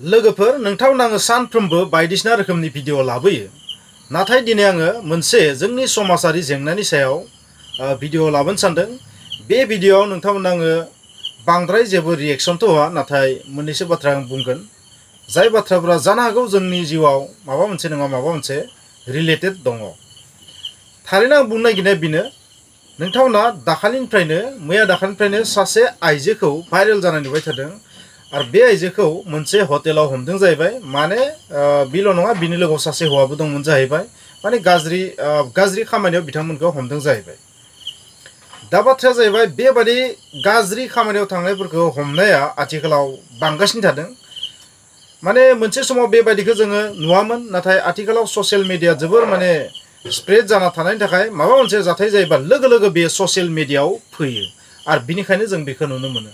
लोगोफोर नोंथांमोन आङो सानफ्रोमबो बायदिसिना रोखोमनि भिडिअ लाबोयो नाथाय दिनै आङो मोनसे जोंनि समाजारि जेंनानि सायाव भिडिअ लाबोनो सानदों। बे भिडिअआव नोंथांमोन आङो बांद्राय जेबो रिएक्शनथ' होआ नाथाय मोननैसो बाथ्रा आं बुंगोन जाय बाथ्राफोरा जानो हागौ जोंनि जिउआव माबा मोनसे नङा माबा मोनसे रिलेटेड दङ। थारैनो आं बुंनो नागिरनाया बेनो नोंथांमोना मैया दाखालिनिफ्रायनो सासे आइजोखौ भाइरेल जानाय नुबाय थादों आरो बे आइजोखौ मोनसे हटेलाव हमदों जाहैबाय माने बिल' नङा बिनि लोगोआव सासे हौवाबो दंमोन जाहैबाय माने गाज्रि खामानियाव बिथांमोनखौ हमदों जाहैबाय। दा बाथ्राया जाहैबाय बेबादि गाज्रि खामानियाव थांनायफोरखौ हमनाया आथिखालाव बांगासिनो थादों। माने मोनसे समाव बेबायदिखौ जोङो नुवामोन नाथाय आथिखालाव ससियेल मिडिया जोबोर माने स्प्रेड जाना थानायनि थाखाय माबा मोनसे जाथाय जायोबा लोगो लोगो बे ससियेल मिडियाआव फैयो आरो बिनिखायनो जों बेखौ नुनो मोनो।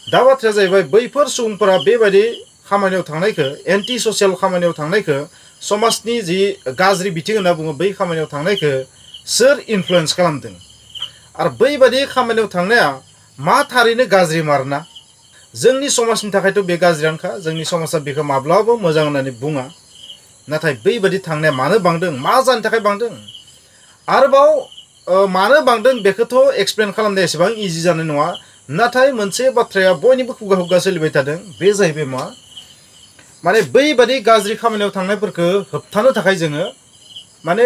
दा बाथ्राया जाहैबाय बैफोर सुबुंफोरा बेबायदि खामानियाव थांनायखौ एन्टि ससियेल खामानियाव थांनायखौ समाजनि जि गाज्रि बिथिं होनना बुङो बै खामानियाव थांनायखौ सोर इनफ्लुयेन्स खालामदों आरो बैबादि खामानियाव थांनाया मा थारैनो गाज्रि मारना जोंनि समाजनि थाखायथ' बे गाज्रियानोखा जोंनि समाजा बेखौ माब्लाबाबो मोजां होननानै बुङा। नाथाय बैबादि थांनाया मानो बांदों मा जानो थाखाय बांदों आरोबाव मानो बांदों बेखौथ' एक्सप्लेन खालामनाया एसेबां इजि जानाय नङा। नाथाय मोनसे बाथ्राया बयनिबो खुगा खुगा सोलिबाय थादों बे जाहैबाय मा माने बैबादि गाज्रि खामानियाव थांनायफोरखौ होबथानो थाखाय जोङो माने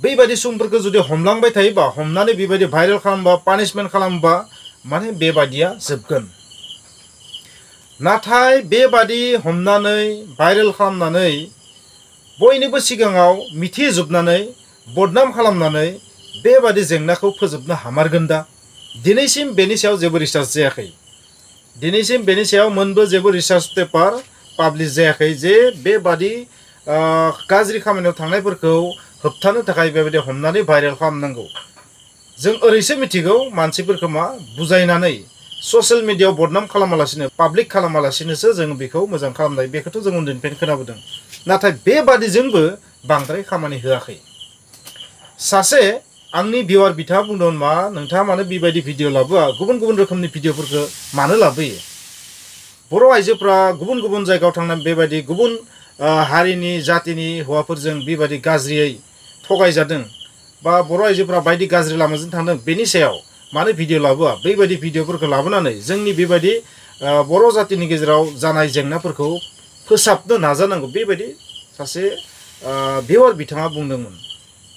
बैबादि सुबुंफोरखौ जुदि हमलांबाय थायोबा हमनानै बेबायदि भाइरेल खालामबा पानिशमेन्ट खालामबा माने बेबादिया जोबगोन। नाथाय बेबादि हमनानै भाइरेल खालामनानै बयनिबो सिगाङाव मिथिजोबनानै बदनाम खालामनानै बेबादि जेंनाखौ फोजोबनो हामारगोन दा? दिनैसिम बेनि सायाव जेबो रिसार्च जायाखै। दिनैसिम बेनि सायाव मोनबो जेबो रिसार्च पेपार पाब्लिश जायाखै जे बेबादि गाज्रि खामानियाव थांनायफोरखौ होबथानो थाखाय बेबायदि हमनानै भाइरेल खालामनांगौ। जों ओरैसो मिथिगौ मानसिफोरखौ मा बुजायनानै ससियेल मिडियाआव बदनाम खालामालासिनो पाब्लिक खालामालासिनोसो जों बेखौ मोजां खालामनाय बेखौथ' जों उन्दैनिफ्रायनो खोनाबोदों। नाथाय बेबादिजोंबो बांद्राय खामानि होआखै। सासे आंनि भिउआर बिथाङा बुंदोंमोन मा नोंथाङा मानो बेबायदि भिडिअ लाबोआ गुबुन गुबुन रोखोमनि भिडिअफोरखौ मानो लाबोयो? बर' आइजोफ्रा गुबुन गुबुन जायगायाव थांनानै बेबायदि गुबुन हारिनि जातिनि हौवाफोरजों बेबायदि गाज्रियै थगायजादों बा बर' आइजोफ्रा बायदि गाज्रि लामाजों थांदों बेनि सायाव मानो भिडिअ लाबोआ? बैबायदि भिडिअफोरखौ लाबोनानै जोंनि बेबायदि बर' जातिनि गेजेराव जानाय जेंनाफोरखौ फोसाबनो नाजानांगौ बेबायदि सासे भिउआर बिथाङा बुंदोंमोन।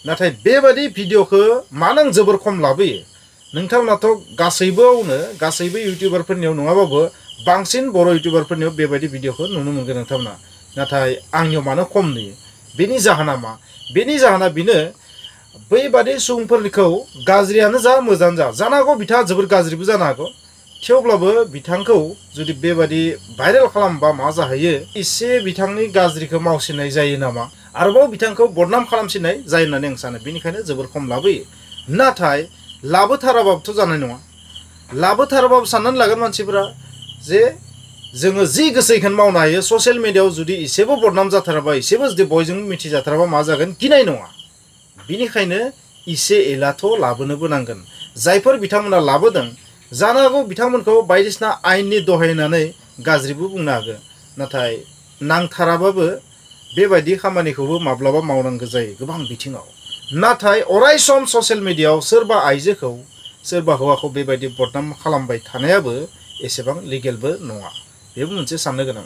नाथाय बेबायदि भिडिअखौ मानो आं जोबोर खम लाबोयो? नोंथांमोनाथ' गासैबो इउटिउबारफोरनियाव नङाबाबो बांसिन बर' इउटिउबारफोरनियाव बेबायदि भिडिअखौ नुनो मोनगोन नोंथांमोना। नाथाय आंनियाव मानो खम नुयो? बेनि जाहोना मा? बेनि जाहोना बेनो बैबादि सुबुंफोरखौ गाज्रियानो जा मोजाङानो जा जानो हागौ बिथाङा जोबोर गाज्रिबो जानो हागौ थेवब्लाबो बिथांखौ जुदि बेबादि भाइरेल खालामबा मा जाहैयो एसे बिथांनि गाज्रिखौ मावसिननाय जायो नामा आरोबाव बिथांखौ बदनाम खालामसिननाय जायो होननानै आं सानो। बेनिखायनो जोबोर खम लाबोयो। नाथाय लाबोथाराबाबोथ' जानाय नङा। लाबोथाराबाबो साननानै लागोन मानसिफोरा जे जोङो जि गोसो बेखौनो मावनो हायो ससियेल मिडियाआव जुदि एसेबो बदनाम जाथाराबा एसेबो जुदि बयजोंबो मिथिजाथाराबा मा जागोन गिनाय नङा। बिनिखायनो इसे एलाथ' लाबोनोबो नांगोन। जायफोर बिथांमोना लाबोदों जानो हागौ बिथांमोनखौ बायदिसिना आयेननि दहायनानै गाज्रिबो बुंनो हागौ नाथाय नांथाराबाबो बेबायदि खामानिखौबो माब्लाबा मावनांगौ जायो गोबां बिथिङाव। नाथाय अराय सम ससियेल मिडियाआव सोरबा आइजोखौ सोरबा हौवाखौ बेबायदि बदनाम खालामबाय थानायाबो एसेबां लिगेलबो नङा। बेबो मोनसे साननो गोनां।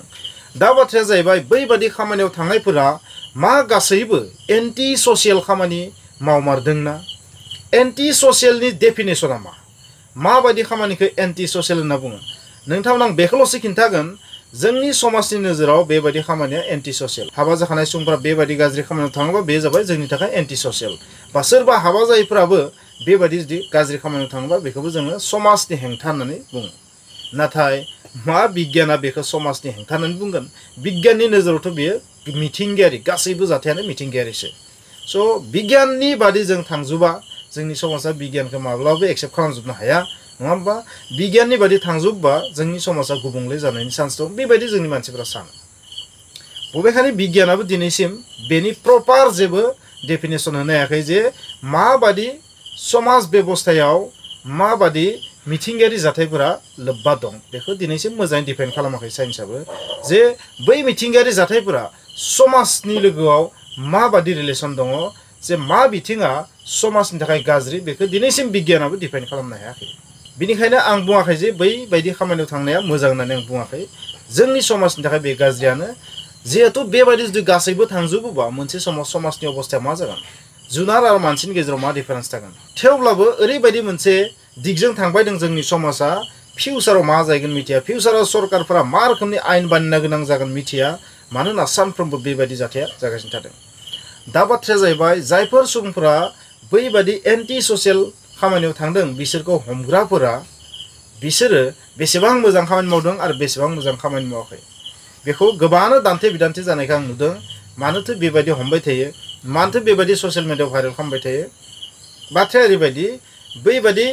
दा बाथ्राया जाहैबाय बैबादि खामानियाव थांनायफोरा मा गासैबो एन्टि ससियेल खामानि मावमारदोंना? एन्टि ससियेलनि डेफिनेसना मा? माबायदि खामानिखौ एन्टि ससियेल होनना बुङो? नोंथांमोन आं बेखौल'सो खिन्थागोन जोंनि समाजनि नोजोराव बेबायदि खामानिया एन्टि ससियेल। हाबा जाखानाय सुबुंफोरा बेबायदि गाज्रि खामानियाव थाङोबा बे जाबाय जोंनि थाखाय एन्टि ससियेल। बा सोरबा हाबा जायैफोराबो बेबायदि जुदि गाज्रि खामानियाव थाङोबा बेखौबो जोङो समाजनि हेंथा होननानै बुङो। नाथाय मा बिगियाना बेखौ समाजनि हेंथा होननानै बुंगोन? बिगियाननि नोजोरावथ' बेयो मिथिंगायारि गासैबो जाथायानो मिथिंगायारिसो। स' बिगियाननि बादि जों थांजोबा जोंनि समाजा बिगियानखौ माब्लाबाबो एक्सेप्ट खालामजोबनो हाया नङा होमबा? बिगियाननि बादि थांजोबबा जोंनि समाजा गुबुंले जानायनि चान्स दं बेबायदि जोंनि मानसिफ्रा सानो। बबेखानि बिगियानाबो दिनैसिम बेनि प्रपार जेबो डेफिनेसन होनो हायाखै जे माबादि समाज बेबस्थायाव माबादि मिथिंगायारि जाथायफोरा लोब्बा दं बेखौ दिनैसिम मोजाङै डिफाइन खालामाखै साइन्सआबो जे बै मिथिंगायारि जाथायफोरा समाजनि लोगोआव माबादि रिलेसन दङ जे मा बिथिङा समाजनि थाखाय गाज्रि बेखौ दिनैसिम बिगियानाबो डिफाइन खालामनो हायाखै बिनिखायनो आं बुङाखै जे बै बायदि खामानियाव थांनाया मोजां होननानै आं बुङाखै जोंनि समाजनि थाखाय बे गाज्रियानो जिहेतु बेबायदि जुदि गासैबो थांजोबोबा मोनसे समाव समाजनि अबस्थाया मा जागोन जुनार आरो मानसिनि गेजेराव मा डिफारेन्स थागोन थेवब्लाबो ओरैबायदि मोनसे दिगजों थांबाय दं जोंनि समाजा फिउचाराव मा जागोन मिथिया फिउचाराव सरकारफोरा मा रोखोमनि आयेन बानायनो गोनां जागोन मिथिया मानोना सानफ्रोमबो बेबायदि जाथाया जागासिनो थादों दा बाथ्राया जाहैबाय जायफोर सुबुंफोरा बैबायदि एन्टि ससियेल खामानियाव थांदों बिसोरखौ हमग्राफोरा बिसोरो बेसेबां मोजां खामानि मावदों आरो बेसेबां मोजां खामानि मावाखै बेखौ गोबाङानो दान्थे बिदान्थे जानायखौ आं नुदों मानोथो बेबायदि हमबाय थायो मानोथो बेबायदि ससियेल मिडियायाव भाइरेल खालामबाय थायो बाथ्राया ओरैबायदि बैबायदि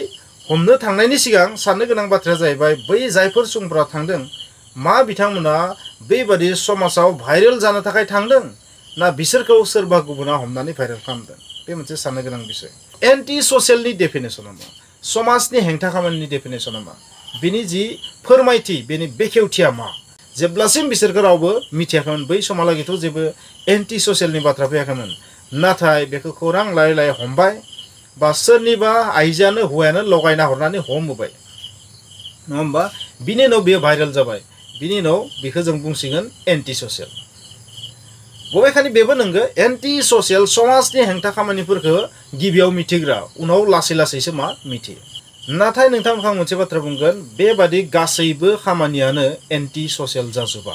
हमनो थांनायनि सिगां साननो गोनां बाथ्राया जाहैबाय बै जायफोर सुबुंफोरा थांदों मा बिथांमोना बेबायदि समाजाव भाइरेल जानो थाखाय थांदों ना बिसोरखौ सोरबा गुबुना हमनानै भाइरेल खालामदों बे मोनसे साननो गोनां बिषय एन्टि ससियेलनि डेफिनेसना मा समाजनि हेंथा खामानिनि डेफिनेसना मा बिनि जि फोरमायथि बेनि बेखेवथिया मा जेब्लासिम बिसोरखौ रावबो मिथियाखैमोन बै समालागैथ' जेबो एन्टि ससियेलनि बाथ्रा फैयाखैमोन नाथाय बेखौ खौरां लायै लायै हमबाय बा सोरनिबा आइजोआनो हौवायानो लगायना हरनानै हमबोबाय नङा होमबा बिनि उनाव बेयो भाइरेल जाबाय बिनि उनाव बेखौ जों बुंसिगोन एन्टि ससियेल बबेखानि बेबो नंगौ एन्टि ससियेल समाजनि हेंथा खामानिफोरखौ गिबियाव मिथिग्रा उनाव लासै लासैसो मा मिथियो नाथाय नोंथांमोनखौ आं मोनसे बाथ्रा बुंगोन बेबादि गासैबो खामानियानो एन्टि ससियेल जाजोबा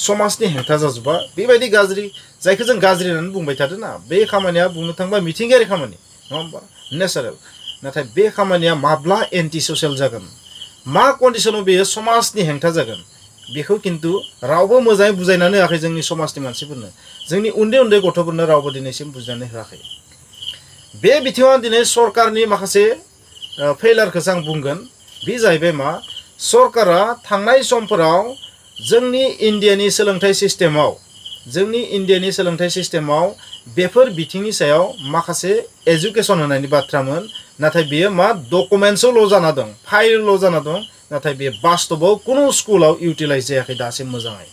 समाजनि हेंथा जाजोबा बेबायदि गाज्रि जायखौ जों गाज्रि होननानै बुंबाय थादों ना बे खामानिया बुंनो थांबा मिथिंगायारि खामानि नङा होमबा नेचारेल नाथाय बे खामानिया माब्ला एन्टि ससियेल जागोन मा कन्डिसनाव बेयो समाजनि हेंथा जागोन बेखौ खिन्थु रावबो मोजाङै बुजायनानै होआखै जोंनि समाजनि मानसिफोरनो जोंनि उन्दै उन्दै गथ'फोरनो रावबो दिनैसिम बुजायनानै होआखै बे बिथिङाव दिनै सरकारनि माखासे फेलारखौसो आं बुंगोन बे जाहैबाय मा सरकारा थांनाय समफोराव जोंनि इन्डियानि सोलोंथाइ सिस्टेमाव बेफोर बिथिंनि सायाव माखासे एजुकेसन होनायनि बाथ्रामोन नाथाय बेयो मा डकुमेन्टसआवल' जाना दं फाइलल' जाना दं नाथाय बे बास्तबाव कुनु स्कुलाव इउटिलाइज जायाखै दासिम मोजाङै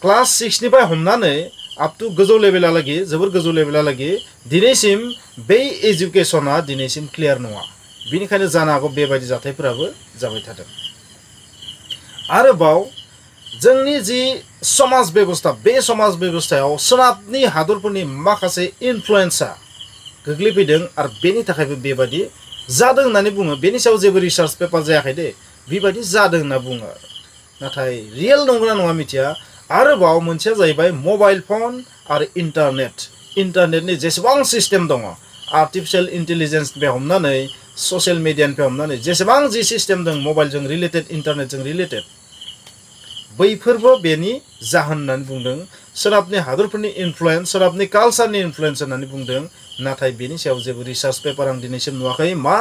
क्लास 6 निफ्राय हमनानै आप टु गोजौ लेभेलालागि जोबोर गोजौ लेभेलालागि दिनैसिम बे एजुकेसना दिनैसिम क्लियार नङा बिनिखायनो जानो हागौ बेबायदि जाथायफोराबो जाबाय थादों आरोबाव जोंनि जि समाज बेबस्था बे समाज बेबस्थायाव सोनाबनि हादरफोरनि माखासे इनफ्लुएन्सआ गोग्लैफैदों आरो बेनि थाखायबो बेबायदि जादों होननानै बुङो बेनि सायाव जेबो रिसार्च पेपार जायाखै दे बेबायदि जादों होनना बुङो नाथाय रियेल नंगौना नङा मिथिया आरोबाव मोनसेया जाहैबाय मबाइल फन आरो इन्टारनेटनि जेसेबां सिस्टेम दङ आर्टिफिशियेल इन्टेलिजेन्सनिफ्राय हमनानै ससियेल मिडियानिफ्राय हमनानै जेसेबां जि सिस्टेम दं मबाइलजों रिलेटेड इन्टारनेटजों रिलेटेड बैफोरबो बेनि जाहोन होननानै बुंदों सोनाबनि हादरफोरनि इनफ्लुएन्स सोनाबनि कालचारनि इनफ्लुएन्स होननानै बुंदों नाथाय बेनि सायाव जेबो रिसार्च पेपार आं दिनैसिम नुवाखै मा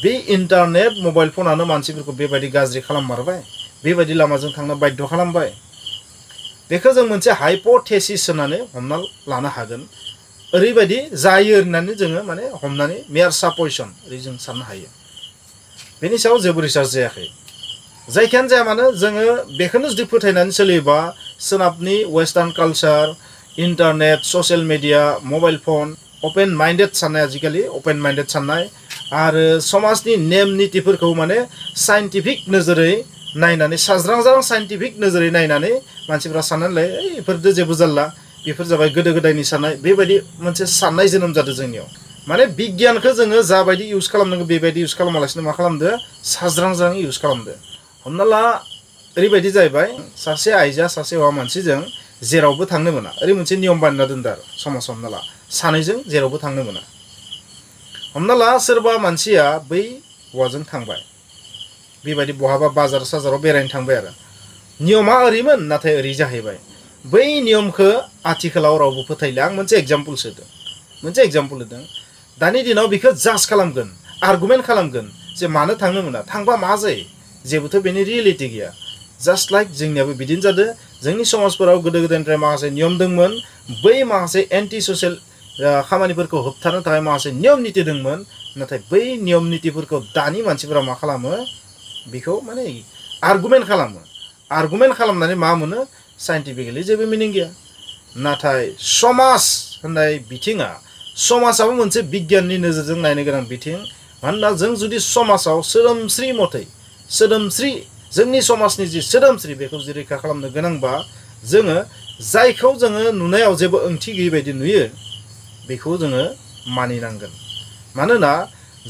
बे इन्टारनेट मबाइल फनानो मानसिफोरखौ बेबायदि गाज्रि खालाममारबाय बेबायदि लामाजों थांनो बाध्य खालामबाय बेखौ जों मोनसे हाइप'थेसिस होननानै हमना लानो हागोन ओरैबायदि जायो होननानै जोङो माने हमनानै मेयार साप'जिसन ओरै जों साननो हायो बेनि सायाव जेबो रिसार्च जायाखै जायखियानो जाया मानो जोङो बेखौनो जुदि फोथायनानै सोलियोबा सोनाबनि western culture internet social media mobile phone open minded साननाय आजिखालि अपेन माइन्डेड साननाय आरो समाजनि नेम नितिफोरखौ माने साइन्टिफिक नोजोरै नायनानै साज्रां साइन्टिफिक नोजोरै नायनानै मानसिफ्रा साननानै लायो बेफोरजों जेबो जारला बेफोर जाबाय गोदो गोदायनि साननाय बेबायदि मोनसे साननाय जोनोम जादों जोंनियाव माने बिगियानखौ जोङो जाबायदि इउज खालामनांगौ बेबायदि इउज खालामालासिनो मा खालामदो साज्रां इउज खालामदो हमना ला ओरैबायदि जाहैबाय सासे आइजोआ सासे हौवा मानसिजों जेरावबो थांनो मोना ओरै मोनसे नियम बानायना दोनदों आरो समाज हमना ला सानैजों जेरावबो थांनो मोना हमना ला सोरबा मानसिया बै हौवाजों थांबाय बेबायदि बहाबा बाजार साजाराव बेरायनो थांबाय आरो नियमा ओरैमोन नाथाय ओरै जाहैबाय बै नियमखौ आथिखालाव रावबो फोथायला आं मोनसे एग्जाम्पल होदों दानि दिनाव बेखौ जाज खालामगोन आर्गुमेन्ट खालामगोन जे मानो थांनो मोना थांबा मा जायो जेबोथ' बेनि रियेलिटि गैया जास्ट लाइक जोंनियाबो बिदिनो जादों जोंनि समाजफोराव गोदो गोदायनिफ्राय माखासे नियम दंमोन बै माखासे एन्टि ससियेल खामानिफोरखौ होबथानो थाखाय माखासे नियम निति दंमोन नाथाय बै नियम नितिफोरखौ दानि मानसिफोरा मा खालामो बेखौ माने आर्गुमेन्ट खालामनानै मा मोनो साइन्टिफिकेलि जेबो मिनिं गैया नाथाय समाज होननाय बिथिङा समाजाबो मोनसे बिगियाननि नोजोरजों नायनो गोनां बिथिं मानोना जों जुदि समाजाव सोदोमस्रि मथै जोंनि समाजनि जि सोदोमस्रि बेखौ जुदि रैखा खालामनो गोनांबा जोङो जायखौ जोङो नुनायाव जेबो ओंथि गैयै बायदि नुयो बेखौ जोङो मानिनांगोन मानोना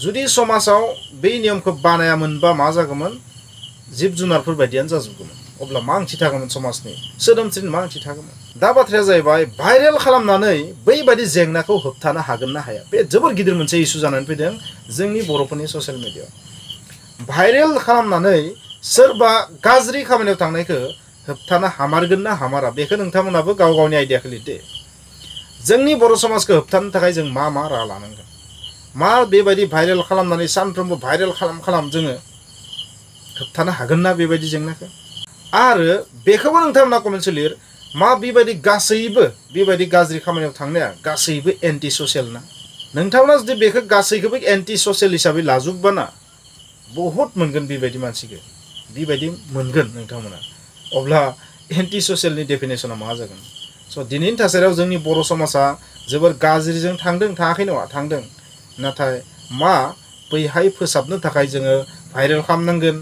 जुदि समाजाव बे नियमखौ बानायामोनबा मा जागौमोन जिब जुनारफोर बायदियानो जाजोबगौमोन अब्ला मा ओंथि थागौमोन समाजनि सोदोमस्रिनि मा ओंथि थागौमोन दा बाथ्राया जाहैबाय भाइरेल खालामनानै बैबायदि जेंनाखौ होबथानो हागोन ना हाया बे जोबोर गिदिर मोनसे इस्यु जानानै फैदों जोंनि बर'फोरनि ससियेल मिडियायाव भाइरेल खालामनानै सोरबा गाज्रि खामानियाव थांनायखौ होबथानो हामारगोन ना हामारा बेखौ नोंथांमोनाबो गाव गावनि आइडियाखौ लिरदो जोंनि बर' समाजखौ होबथानो थाखाय जों मा राहा लानांगोन मा बेबायदि भाइरेल खालामनानै सानफ्रोमबो भाइरेल खालाम जोङो होबथानो हागोन ना बेबायदि जेंनाखौ आरो बेखौबो नोंथांमोना कमेन्टस लिर मा बेबायदि गासैबो बेबायदि गाज्रि खामानियाव थांनाया गासैबो एन्टि ससियेल ना नोंथांमोना जुदि बेखौ गासैखौबो एन्टि ससियेल हिसाबै लाजोबबाना बहुत मोनगोन बेबायदि मानसिखौ बेबायदि मोनगोन नोंथांमोना अब्ला एन्टि ससियेलनि डेफिनेसना मा जागोन स' दिनैनि थासारियाव जोंनि बर' समाजा जोबोर गाज्रिजों थाङाखै नङा थांदों नाथाय मा बैहाय फोसाबनो थाखाय जोङो भाइरेल खालामनांगोन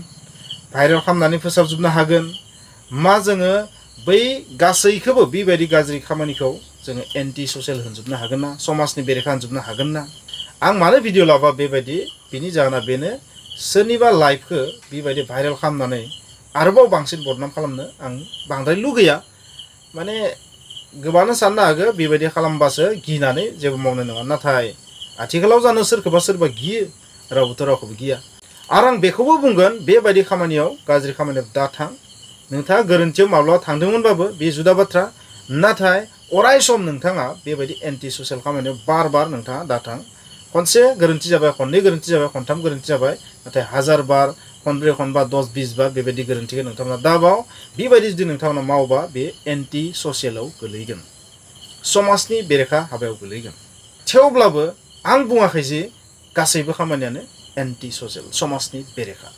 भाइरेल खालामनानै फोसाबजोबनो हागोन मा जोङो बै गासैखौबो बेबायदि गाज्रि खामानिखौ जोङो एन्टि ससियेल होनजोबनो हागोन ना समाजनि बेरेखा होनजोबनो हागोन ना आं मानो भिडिअ लाबा बेबायदि बिनि जाहोना बेनो सोरनिबा लाइफखौ बेबायदि भाइरेल खालामनानै आरोबाव बांसिन बदनाम खालामनो आं बांद्राय लुगैया माने गोबाङानो साननो हागौ बेबायदि खालामबासो गिनानै जेबो मावनाय नङा नाथाय आथिखालाव जानो सोरबा गियो रावबोथ' रावखौबो गिया आरो आं बेखौबो बुंगोन बेबायदि खामानियाव गाज्रि खामानियाव दा थां नोंथाङा गोरोन्थियाव माब्लाबा थांदोंमोनबाबो बे जुदा बाथ्रा नाथाय अराय सम नोंथाङा बेबायदि एन्टि ससियेल खामानियाव बार नोंथाङा दा थां खनसे गोरोन्थि जाबाय खननै गोरोन्थि जाबाय खनथाम गोरोन्थि जाबाय नाथाय 1000 बार खनब्रै खनबा 10-20 बार बेबायदि गोरोन्थिखौ नोंथांमोना दाबाव बेबायदि जुदि नोंथांमोना मावबा बे एन्टि ससियेलाव गोलैगोन समाजनि बेरेखा हाबायाव गोलैगोन थेवब्लाबो आं बुङाखै जे गासैबो खामानियानो एन्टि ससियेल समाजनि बेरेखा